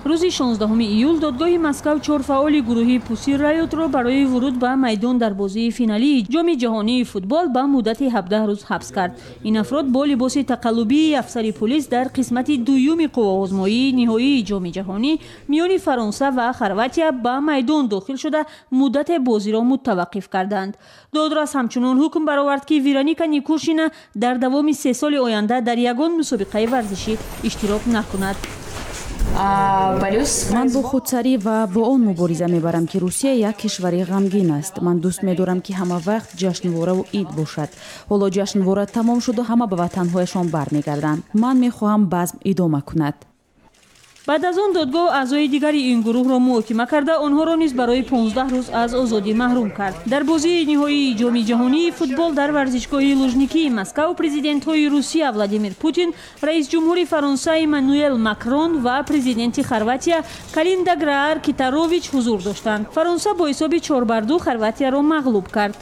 Рӯзи 16 июл додгоҳи Москав чор фаъоли гурӯҳи Пусси Райотро барои вуруд ба майдон дар бозии финалии Ҷоми ҷаҳонии футбол ба муддати 17 рӯз ҳабс кард. Ин афрод бо либоси тақаллубии афсари пулис дар қисмати дуюми қувваозмоии ниҳоии Ҷоми ҷаҳонӣ миёни Фаронса ва Хорватия ба майдон дохил шуда, муддате бозиро мутаваққиф карданд. Додрас ҳамчунон ҳукм баровард, ки Вероника Никушина дар давоми 3 соли оянда дар ягон мусобиқаи варзишӣ иштирок накунад. Ман бо худсарӣ ва бо он мубориза мебарам, ки Русия як кишвари ғамгин аст. Ман дӯст медорам, ки ҳама вақт ҷашнвораву ид бошад. Ҳоло ҷашнвора тамом шуду ҳама ба ватанҳояшон бармегарданд. Ман мехоҳам базм идома кунад. Баъд аз он додгоҳ аъзои дигари ин гурӯҳро муҳокима карда, онҳоро низ барои 15 рӯз аз озодӣ маҳрум кард. Дар бозии ниҳоии Ҷоми ҷаҳонии футбол дар варзишгоҳи Лужникии Москав президентҳои Русия Владимир Путин, раисҷумҳури Фаронса Эммануэл Макрон ва президенти Хорватия Калинда Граар Китарович ҳузур доштанд. Фаронса бо ҳисоби 4 бар 2 Хорватияро мағлуб кард.